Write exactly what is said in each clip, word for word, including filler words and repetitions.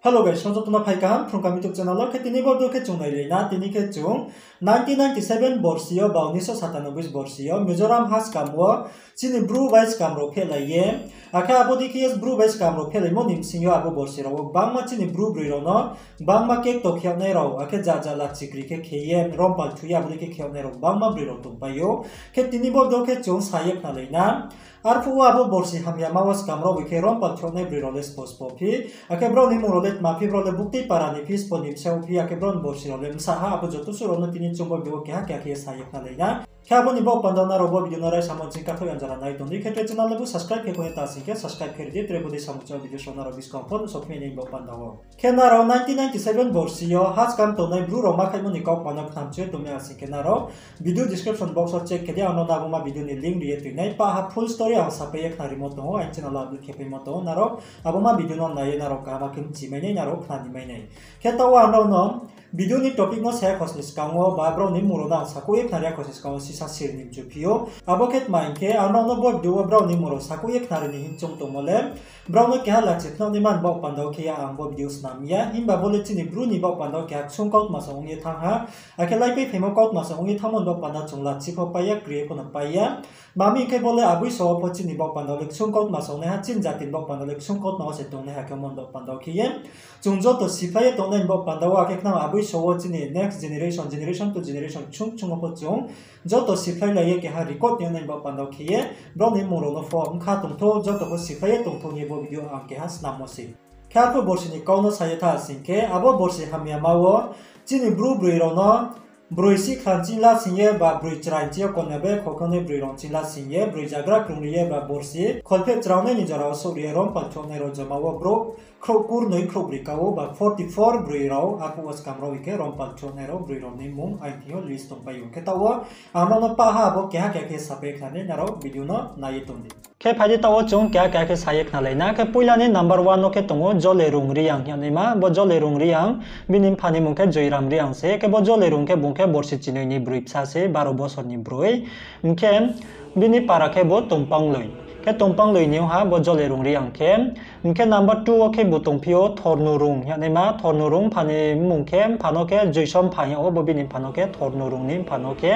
Hello guys, song joto no phai kaham Phrung Kaham YouTube channel wo. Khe tini bo video khe chung nailai na, tini khe chung nineteen ninety seven borsi yo ba unisho satanoboi borsi yo Mizoram ha skam wo chini Bru bai skam rao phehlai ye, akhe abo dei khe ye Bru bai skam rao phehlaimo ni bsing yo abo borsi rao wo gbangma chini Bru broi rao no gbangma kekto khe yagnai rao, akhe jaja lachikri khe khe ye rompal thu ye abo dei khe khe yagnai rao gbangma broi rao tongpai ou. Khe tini bo video khe chung sa ye khnalai na. Arphuh wo abo borsi hamyama wo skam rao bai khe rompal khe yagnai broi rao le spo spo phi, akhe brao ni mmung rao le tma phi, brao le buktui para ni phi, spo ni bsa phi, akhe brao ni borsi rao le bsa ha, abo joto suh rao no tini chung bo video wo keha keha khe sa ye khnalai na. Khe abo ni baoh panda wo nrao bo video no raisamo ching kathoh yang jora nai tong di, khe tre channel le bo subscribe khe kho ye ta sing khe subscribe khe ri di, tre bo dei samung chá video so nrao buskang pho nuhsao phai nai ni baoh panda wo. Khe nrao nineteen ninety seven borsi yo ha skam tongnai Bru rao ma khaimo ni kaukma no khnamchu ye tong mi a sing khe nrao video description box wo check khe di, ang no abo ma video ni link ri ye tui nai, pah ha full story ang sapai ye khnarimo tong ou, aini channel wo upload khe paimo tong ou, nrao abo ma video no nai ye nrao kaham khe mchi mai nai, nrao khnani mai nai. Khe taoh wo ang nrao no video ni topic no sa ya khosni skang wo ba brao ni mmung rao no ang sakhouh ye khnari ya khosni skang wo sisa sir ni mchu phi ou. Abo khe tma hing khe, ang nrao no bo video wo brao ni mmung rao sakhouh ye khnari ni hing choung tongmo le, brao no keha lachi phnuh naima ni baoh panda wo khe ya ang bo video snam ya, himba bo le chini Bru ni baoh panda wo keha ksung kautma sa ong ye thanng ha, akhe laipai phaimo kautma sa ong ye thanngmo ni baoh panda chung lachi pho pai ya, kri ye pho no pai ya. Tma hing khe bo le aboi so wo pho chini baoh panda wo le ksung kautma sa ongnaiha, chini jati ni baoh panda wo le ksung kautma wo se tongnaiha khe mo ni baoh panda wo khe ye chung joto siphlai ye tongnai ni baoh panda wo, akhe khnang aboi so wo chini next generation, generation to generation ksung ksung wo pho chung joto siphlai lai ye keha record ni ongnai ni baoh panda wo khe ye, brao ni mmung rao no pho bkha tongthou, joto pho siphlai ye tongthou hing ye bo video ang keha snammo se. Khe arphuh borsi ni kau no sa ye tha sing khe, abo borsi hamyama wo chini Bru broi rao no broi sihkhla ching la sing ye ba broi chrai ching yo konya be khokhangnai broi rao ching la sing ye, broi jagra krungri ye ba borsi kholpheh chrangnai ni jora wo souhri ye rompal khe yagnai rao joma wo brouh khrouh kurnoi khrouhbroi ka ou ba forty four broi rao arphuh wo skam rao bai khe rompal khe yagnai rao broi rao ni mmung aini thing yo list tongpai ou. Khe taoh wo ang nrao no pah ha abo keha keha khe sapai khnari nai, nrao video no nai ye tong di. Khe phai di taoh wo chung keha keha khe sa ye khnalai na. Khe poila ni number one no khe tong ou Jolerung Reang hing yagnaima. Bo Jolerung Reang, bini mpha ni mmung khe Joyram Reang se. Khe bo Jolerung khe bung khe borsi chinoi ni broi bsa se, baro bosor ni broi. Hing khe bini para khe bo Tongpangloi. Khe Tongpangloi ni ong ha bo Jolerung Reang khe. Hing khe number two wo khe bo tongphi ou Thornurung hing yagnaima. Thornurung mpha ni mmung khe, mpha no khe Joisom pha hing yag ou, bo bini mpha no khe Thornurung ni mpha no khe.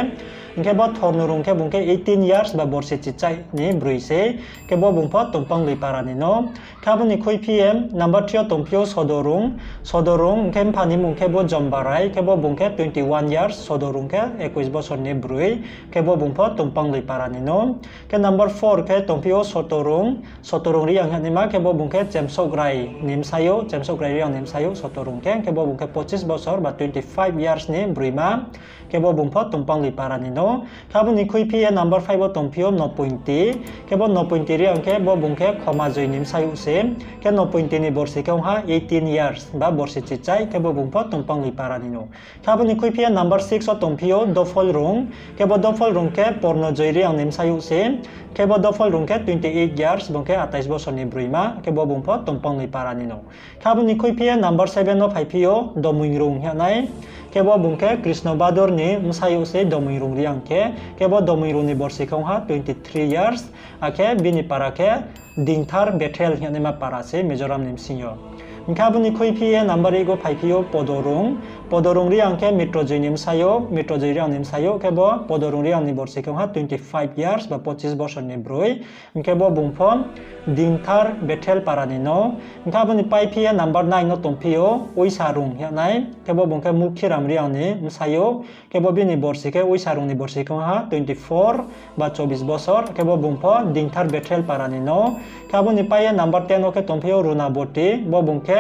Hing khe bo Thornurung khe bung khe eighteen years ba borsi chichai ni broi se. Khe bo bung pho Tongpangloi para ni no. Khe abo ni khuiphi ye number three yo tongphi ou Sodorung. Sodorung hing khe mpha ni mmung khe bo Jombarai, khe bo bung khe twenty one years, Sodorung khe ekuis bosor ni broi, khe bo bung pho Tongpangloi para ni no. Khe number four khe tongphi ou Sotorung, Sotorung Reang hing yagnaima, khe bo bung khe Chemsokrai ni bsayouh, Chemsokrai Reang ni bsayouh Sotorung khe, khe bo bung khe pochis bosor ba twenty five years ni broima, khe bo bung pho Tongpangloi para ni no. Khe abo ni khuiphi ye number five wo tongphi ou Nopointi, khe bo Nopointi Reang khe bo bung khe Khomajoi ni bsayouh se, khe Nopointi ni borsi khe ong ha eighteen years ba borsi chichai, khe bo bung pho Tongpangloi para ni no. Khe abo ni khuiphi ye number six wo tongphi ou Dopholrung, khe bo Dopholrung khe Pornojoi Reang ni bsayouh se, khe bo Dopholrung khe twenty eight years, bung khe atais bosor ni broima, khe bo bung pho Tongpangloi para ni no. Khe abo ni khuiphi ye number seven wo phaiphi ou Domoingrung hing yagnai, khe bo bung khe Krishnobador ni bsayouh se Domoingrung Reang khe, khe bo Domoingrung ni borsi khe ong ha twenty three years, akhe bini para khe Dingthar Bethel hing yagnaima para se Mizoram ni bsing yo. Hing khe abo ni khuiphi ye number eight wo phaiphi ou Podorung, Podorung Reang khe Mitrojoi ni bsayouh, Mitrojoi Reang ni bsayouh, khe bo Podorung Reang ni borsi khe ong ha twenty five years ba pochis bosor ni broi, hing khe bo bung pho Dingthar Bethel para ni no. Hing khe abo ni paiphi ye number nine no tongphi ou Uisarung hing yagnai, khe bo bung khe Mukhiram Reang ni bsayouh, khe bo bini borsi khe Uisarung ni borsi khe ong ha twenty four ba chobis bosor, khe bo bung pho Dingthar Bethel para ni no. Khe abo ni pai ye number ten wo khe tongphi ou Runaboti, bo bung khe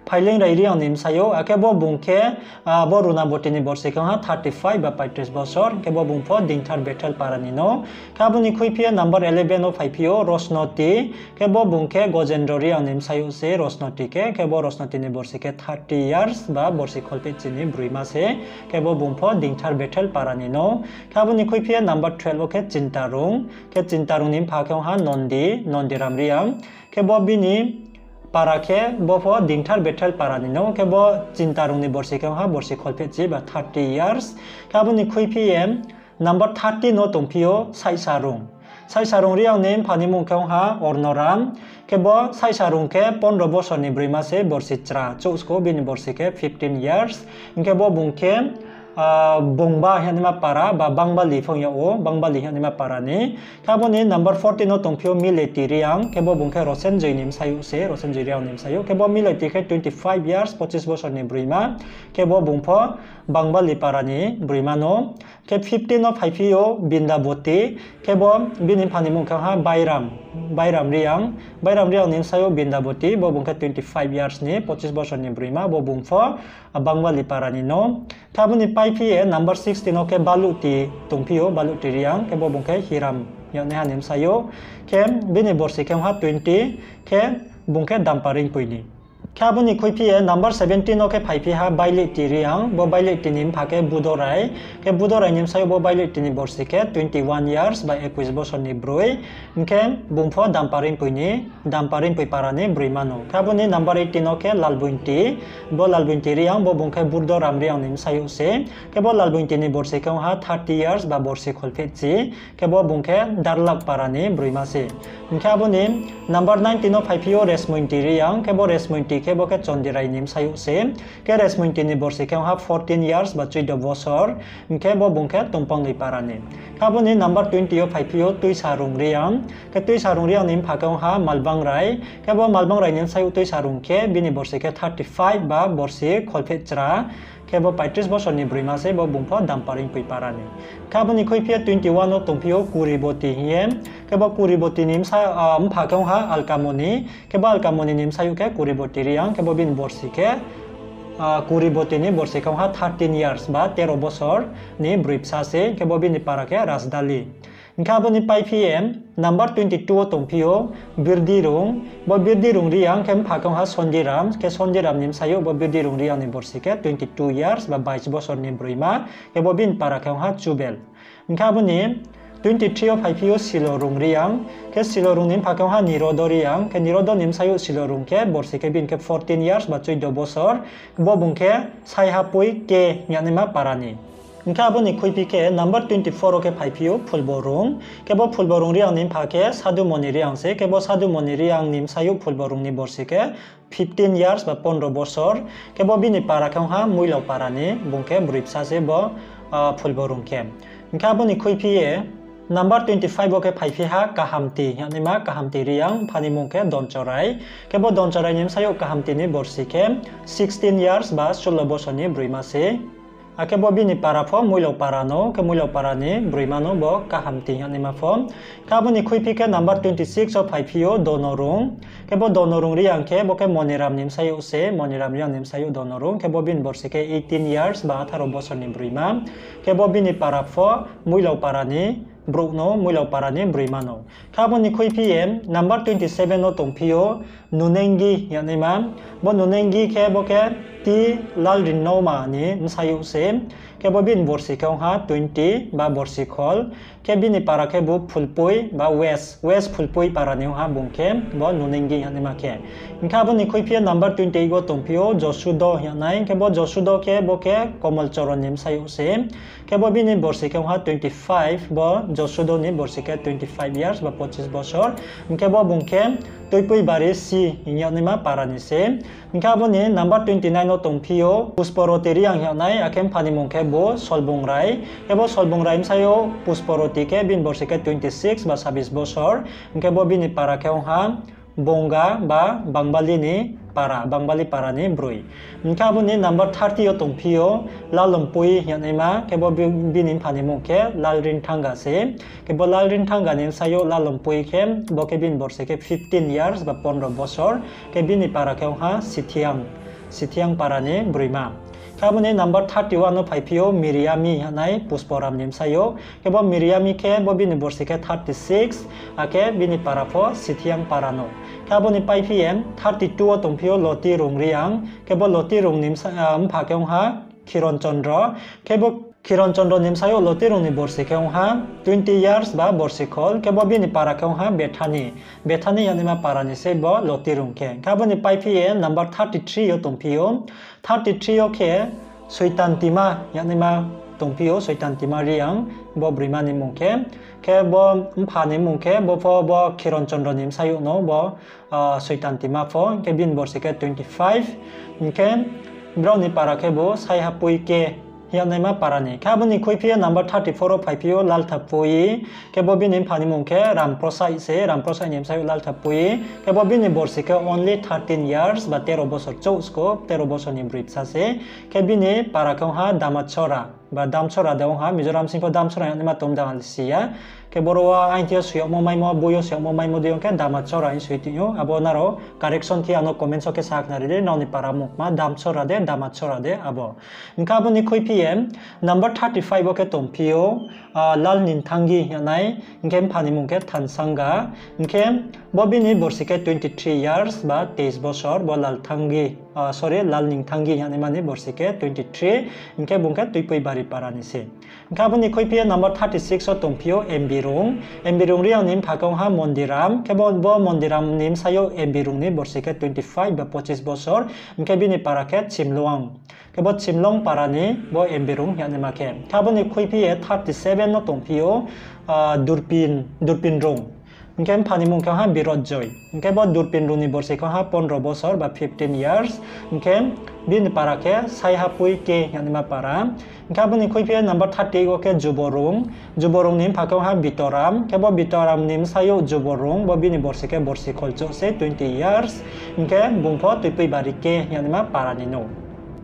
Phailengrai Reang ni bsayouh, akhe bo bung khe, ah, bo Runaboti ni borsi khe ong ha thirty five ba paitris bosor, khe bo bung pho Dingthar Bethel para ni no. Khe abo ni khuiphi ye number eleven wo phaiphi ou Rosnoti, khe bo bung khe Gojendro Reang ni bsayouh se Rosnoti khe, khe bo Rosnoti ni borsi khe thirty years ba borsi kholphehchi ni broima se, khe bo bung pho Dingthar Bethel para ni no. Khe abo ni khuiphi ye number twelve wo khe Chintarung, khe Chintarung ni mpha khe ong ha Nondi, Nondiram Reang, khe bo bini para khe bo pho Dingthar Bethel para ni no, khe bo Chintarung ni borsi khe ong ha borsi kholphehchi ba thirty years. Khe abo ni khuiphi ye number thirteen wo tongphi ou Saihsarung. Saihsarung Reang ni mpha ni mmung khe ong ha Ornoram, Khe bo Saihsa Rung khe pondro bosor ni broima se, borsi chra chouh skou, bini borsi khe fifteen years. Hing khe bo bung khe, ah, Bungba hingnaima para ba Bangbali phung yag ou, Bangbali hingnaima para ni. Khe abo ni number fourteen no tongphi ou Mileti Reang, khe bo bung khe Rosenjoi ni bsayouh se, Rosenjoi Reang ni bsayouh. Khe bo Mileti khe twenty five years, pochis bosor ni broima. Khe bo bung pho Bangbali para ni broima no. Khe fifteen no phaiphi ou Bindaboti, khe bo bini mpha ni mung khe ha Bairam, Bairam Reang, Bairam Reang ni bsayouh Bindaboti, bo bung khe twenty five years ni, pochis bosor ni broima, bo bung pho, ah, Bangbali para ni no. Khe abo ni paiphi ye number sixteen no khe Baluhti tongphi ou, Baluhti Reang, khe bo bung khe Hiram hingnaima ni bsayouh, khe bini borsi khe ha twenty, khe bung khe Damparingpui ni. Khe abo ni khuiphi ye number seventeen no khe phaiphi ha Bailihti Reang, bo Bailihti ni mpha khe Budorai, khe Budorai ni bsayouh bo Bailihti ni borsi khe twenty one years ba ekuis bosor ni broi, hing khe bung pho Damparingpui ni, Damparingpui para ni broima no. Khe abo ni number eighteen no khe Lalbointi, bo Lalbointi Reang, bo bung khe Burdoram Reang ni bsayouh se, khe bo Lalbointi ni borsi khe ha thirty years ba borsi kholphehchi, khe bo bung khe Darlak para ni broima se. Hing khe abo ni number nineteen no phaiphi ou Resmointi Reang, khe bo Resmointi khe bo khe Chondirai ni bsayouh se. Khe Resmointi ni borsi khe ha fourteen years ba choido bosor, hing khe bo bung khe Tongpangloi para ni. Khe abo ni number twenty yo phaiphi ou Tuisarung Reang, khe Tuisarung Reang ni mpha khe ha Malbangrai, khe bo Malbangrai ni bsayouh Tuisarung khe bini borsi khe thirty five ba borsi kholphehchra, khe bo paitris bosor ni broima se, bo bung pho Damparingpui para ni. Khe abo ni khuiphi ye twenty one no tongphi ou Kuriboti hing ye, khe bo Kuriboti ni bsa-, ah, mpha khe ha Alkamoni, khe bo Alkamoni ni bsayouh khe Kuriboti Reang, khe bo bini borsi khe, ah, Kuriboti ni borsi khe ha thirteen years ba tero bosor ni broi bsa se, khe bo bini para khe Rajdali. Hing khe abo ni paiphi ye number twenty two wo tongphi ou Birdirung, bo Birdirung Reang khe mpha khe ha Sondiram, khe Sondiram ni bsayouh bo Birdirung Reang ni borsi khe twenty two years ba bais bosor ni broima, khe bo bini para khe ha Chubel. Hing khe abo ni twenty three yo phaiphi ou Silorung Reang, khe Silorung ni mpha khe ha Nirodo Reang, khe Nirodo ni bsayouh Silorung khe borsi khe bini khe fourteen years ba choido bosor, bo bung khe Saihapui khe hingnaima para ni. Hing khe abo ni khuiphi khe number twenty four wo khe phaiphi ou Phulborung, khe bo Phulborung Reang ni mpha khe Sadumoni Reang se, khe bo Sadumoni Reang ni bsayouh Phulborung ni borsi khe fifteen years ba pondro bosor, khe bo bini para khe ha Muilao para ni, bung khe broi bsa se bo, ah, Phulborung khe. Hing khe abo ni khuiphi ye number twenty five wo khe phaiphi ha Kahamti hingnaima Kahamti Reang, mpha ni mung khe Donchorai, khe bo Donchorai ni bsayouh Kahamti ni borsi khe sixteen years ba sullo bosor ni broima se. Akhe bo bini para pho Muilao para no, khe Muilao para ni broima no bo Kahamti hingnaima pho. Khe abo ni khuiphi khe number twenty six wo phaiphi ou Donorung, khe bo Donorung Reang khe bo khe Moniram ni bsayouh se, Moniram Reang ni bsayouh Donorung, khe bo bini borsi khe eighteen years ba atharo bosor ni broima, khe bo bini para pho Muilao para ni brouh no, Muilao para ni broima no. Khe abo ni khuiphi ye number twenty seven wo tongphi ou Nunengi hingnaima, bo Nunengi khe bo khe T Lalrinoma ni bsayouh se, khe bo bini borsi khe ha twenty ba borsi khol, khe bini para khe bo Phulpui ba West, West Phulpui para ni ha bung khe bo Nunengi hingnaima khe. Hing khe abo ni khuiphi ye number twenty eight wo tongphi ou Josudo hingnai, khe bo Josudo khe bo khe Komol Choron ni bsayouh se, khe bo bini borsi khe ha twenty five, bo Josudo ni borsi khe twenty five years ba pochis bosor, hing khe bo bung khe Tuipui Bari si hingnaima para ni se. Hing khe abo ni number twenty nine wo tongphi ou Pusporoti Reang hingnai, akhe mpha ni mung khe bo Solbungrai, khe bo Solbungrai bsayouh Pusporoti khe bini borsi khe twenty six ba sabis bosor, hing khe bo bini para khe ha Bonga ba Bangbali ni para, Bangbali para ni broi. Hing khe abo ni number thirty yo tongphi ou Lalompui hingnaima, khe bo bi-, bini mpha ni mung khe Lalrinthanga se. Khe bo Lalrinthanga ni bsayouh Lalompui khe, bo khe bini borsi khe fifteen years ba pondro bosor, khe bini para khe ha Sithiang, Sithiang para ni broima. Khe abo ni number thirty one no phaiphi ou Miriami hingnai Pusporam ni bsayouh. Khe bo Miriami khe bo bini borsi khe thirty six, akhe bini para pho Sithiang para no. Khe abo ni paiphi ye thirty two wo tongphi ou Lotirung Reang, khe bo Lotirung ni bsa-, ah, mpha khe ha Khiron Chondro, khe bo Khiron Chondro ni bsayouh Lotirung ni borsi khe ha twenty years ba borsi khol, khe bo bini para khe ha Bethani, Bethani hingnaima para ni se bo Lotirung khe. Khe abo ni paiphi ye number thirty three yo tongphi ou, thirty three yo khe Soitantima hingnaima tongphi ou Soitan Tima Reang, bo broima ni mmung khe. Khe bo mpha ni mmung khe bo pho bo Kiron Chondro ni bsayouh no bo, ah, Soitan Tima pho, hing khe bini borsi khe twenty five, hing khe brao ni para khe bo Saihapui K hing yagnaima para ni. Khe abo ni khuiphi ye number thirty four wo phaiphi ou Lalthapui, khe bo bini mpha ni mmung khe Ramprosai se, Ramprosai ni bsayouh Lalthapui, khe bo bini borsi khe only thirteen years ba tero bosor chouh sko, tero bosor ni broi bsa se, khe bini para khe ong ha Damachora, ba Damchora de ong ha, Mizoram sing pho Damchora yagnaima tong dang si ya. Khe boro wo aini thing yo soi yagmo maimo, boi yo soi yagmo maimo dei ong khe Damachora hing soi tong ou. Abo nrao correction khe ano comments wo khe sakhnari di, nrao ni para mmung kma Damchora de, Damachora de abo. Hing khe abo ni khuiphi ye number thirty five wo khe tongphi ou, ah, Lal Ningthangi hing yagnai, hing khe mpha ni mmung khe Thansanga, hing khe bo bini borsi khe twenty three years ba teis bosor, bo Lal Thangi, ah, sorry, Lal Ningthangi hing yagnaima ni borsi khe twenty three, hing khe bung khe Tuipuibari para ni se. Hing khe abo ni khuiphi ye number thirty six wo tongphi ou M B Rung. M B Rung Reang ni mpha khe ong ha Mondiram, khe bo, bo Mondiram ni bsayouh M B Rung ni borsi khe twenty five ba pochis bosor, hing khe bini para khe Chimluang. Khe bo Chimluang para ni bo M B Rung hing yagnaima khe. Khe abo ni khuiphi ye thirty seven no tongphi ou, ah, Durpin, Durpin Rung. Hing khe mpha ni mmung khe ong ha Birot Joy. Hing khe bo Durpin Rung ni borsi khe ong ha pondro bosor ba fifteen years. Hing khe bini para khe Saihapui K hing yagnaima para. Hing khe abo ni khuiphi ye number thirty eight wo khe Juborung. Juborung ni mpha khe ong ha Bitoram. Khe bo Bitoram ni bsayouh Juborung, bo bini borsi khe borsi kholchouh se, twenty years. Hing khe bung pho Tuipuibari K hing yagnaima para ni no.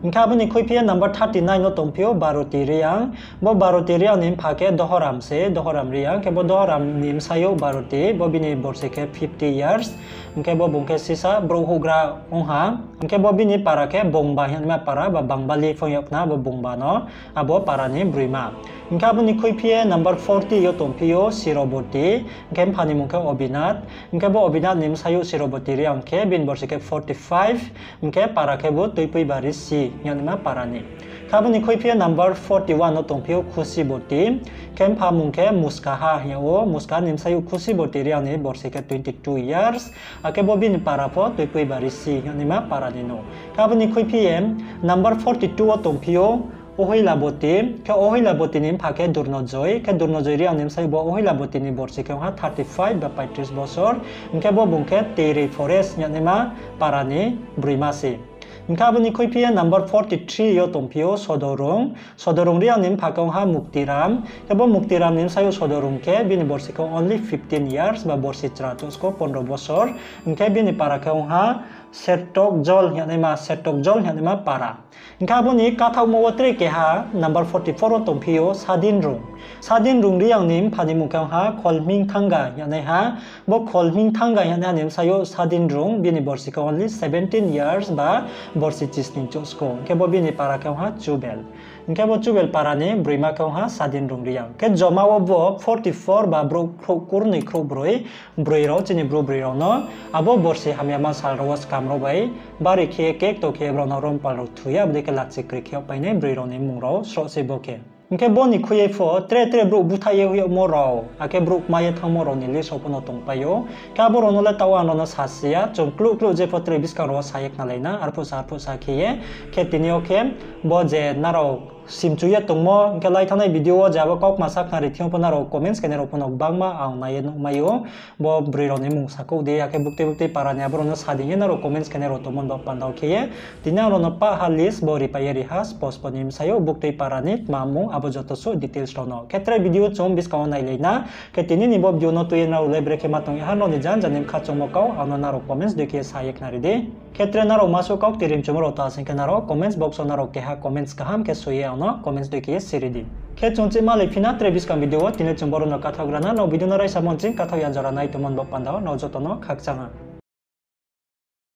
Hing khe abo ni khuiphi ye number thirty nine no tongphi ou Baroti Reang. Bo Baroti Reang ni mpha khe Dohoram se, Dohoram Reang. Khe bo Dohoram ni bsayouh Baroti, bo bini borsi khe fifty years. Hing khe bo bung khe sisa brouh houhgra ong ha. Hing khe bo bini para khe Bongba hing yagnaima para ba Bangbali pho yag khna bo Bongba no, abo para ni broima. Hing khe abo ni khuiphi ye number forty yo tongphi ou Siroboti, hing khe mpha ni mmung khe Obinath. Hing khe bo Obinath ni bsayouh Siroboti Reang khe bini borsi khe forty five, hing khe para khe bo Tuipuibari C hing yagnaima para ni. Khe abo ni khuiphi ye number forty one no tongphi ou Khusiboti, khe mpha mmung khe Muskaha hing yag ou, Muskaha ni bsayouh Khusiboti Reang ni borsi khe twenty two years, akhe bo bini para pho Tuipuibari C hing yagnaima para ni no. Khe abo ni khuiphi ye number forty two wo tongphi ou Ohoilaboti, khe Ohoilaboti ni mpha khe Durnojoi, khe Durnojoi Reang ni bsayouh bo Ohoilaboti ni borsi khe ong ha thirty five ba paitris bosor, hing khe bo bung khe Teirei Forest hing yagnaima para ni broima se. Hing khe abo ni khuiphi ye number forty three yo tongphi ou Sodorung, Sodorung Reang ni mpha khe ong ha Muktiram, khe bo Muktiram ni bsayouh Sodorung khe bini borsi khe only fifteen years ba borsi chra chouh sko, pondro bosor, hing khe bini para khe ong ha Sertok Jol hing yagnaima, Sertok Jol hing yagnaima para. Hing khe abo ni kathaohmo wo tre keha number forty four wo tongphi ou Sadin Rung. Sadin Rung Reang ni mpha ni mmung khe ong ha Kholhming Thanga hing yagnaiha. Bo Kholhming Thanga hing yagnaiha ni bsayouh Sadin Rung, bini borsi khe only seventeen years ba borsi chisning chouh sko. Hing khe bo bini para khe ong ha Chubel. Hing khe bo Chubel para ni broima khe ong ha Sadin Rung Reang. Khe joma wo bo forty four ba brouh khrouh kurnoi khrouh broi, broi rao, chini Bru broi rao no abo borsi hamyama sal rao wo skam rao bai bari khe ye kekto khe ye brao no rompal rao thu ye, abo dei khe lachi kri khe yagpainai broi rao ni mmung rao sroh se bo khe. Hing khe bo ni khui ye pho tre tre brouh búthaih ye hoih yagmo rao, akhe brouh kma ye thanngmo rao ni list rao pho no tongpai ou. Khe abo rao no le taoh ang rao no sasi ya, chung kluh kluh je pho tre buskang rao wo sa ye khnalai na, arphuh sa arphuh sa khe ye. Khe tini yo khe bo je nrao simchu ye tongmo, hing khe lai thanngnai video wo je abo kaukma sakhnari thing yo pho nrao comments khenai rao pho no gbangma ang nai ye nuhmai ou. Bo broi rao ni mmung sakhouh di, akhe buktui buktui para ni abo rao no sa di hing ye nrao comments khenai rao tongmo ni baoh panda wo khe ye. Tini ang rao no pah ha list bo ripai ye ri ha, spos po ni bsayouh buktui para ni tma mmung abo joto suh details rao no. Khe tre video chung buskang wo nailai na. Khe tini ni bo video no tui ye nrao le brekhe ma tong ye ha, nrao ni jan jan ni bkha chungmo kau ang no nrao comments dei khe ye sa ye khnari di. Khe tre nrao ma suh kau kti rimchumo rao ta sing khe nrao comments box wo nrao keha comments kaham khe soi ye ang no comments dei khe ye siri di. Khe chung chih malai phi na tre buskang video wo, tini chung boro no kathaoh gra na, nrao video no raisa mo nching kathaoh ya jora nai tongmo ni baoh panda wo nrao joto no khakchang ha.